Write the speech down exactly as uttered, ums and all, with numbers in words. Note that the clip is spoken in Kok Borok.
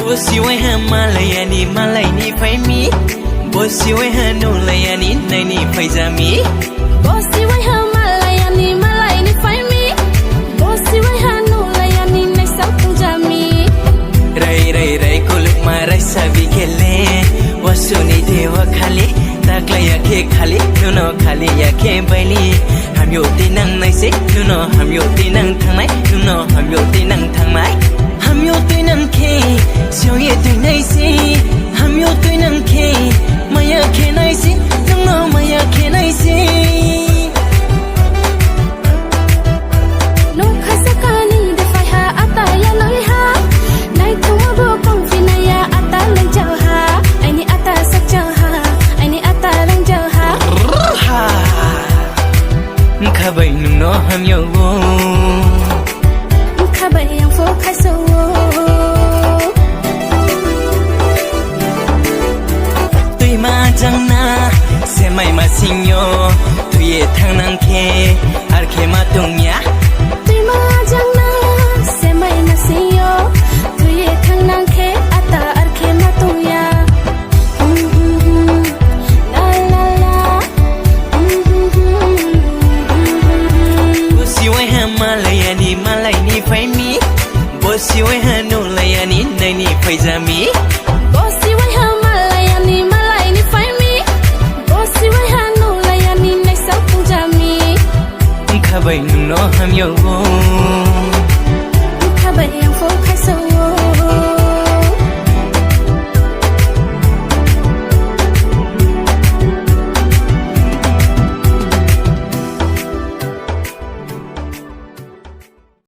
Bo siwai ha malayani malaini phaimi. Bo siwai ha nulayani naini phaijami. Bo siwai ha malayani malaini phaimi. Bo siwai ha nulayani naisal pungjami. Rai rai rai kulukma rai sabi kele. Wasuni dewa khali taklaya khe khali nuno khali ya khe baili. Hamyo tinang naise nuno hamyo tinang thangnai nuno hamyo tinang thangnai. Hamyo tinang khe siyoye tinai se. Hamyo tinang khe maya khe naise nuno maya khe naise. Nokha sakani de phaiha ata ya noiha. Naithoma bo kongphinaya ata lengjaoha. Aini ata sakjaoha. Aini ata lengjaoha. Khabai nungno hamyo. Khabai yang fo khaiso. Twi ma jangna semai ma singyo. Twiye thangnang khe ar khe ma tongya. Twi ma jangna semai ma singyo. Twiye thangnang khe ata ar khe ma tongya. La la la. Bo siwai ha malayani malaini phaimi. Bo siwai ha nulayani naini phaijami. Bo siwai ha malayani malaini phaimi. Bo siwai ha nulayani naisal pungjami. Khabai nungno hamyo.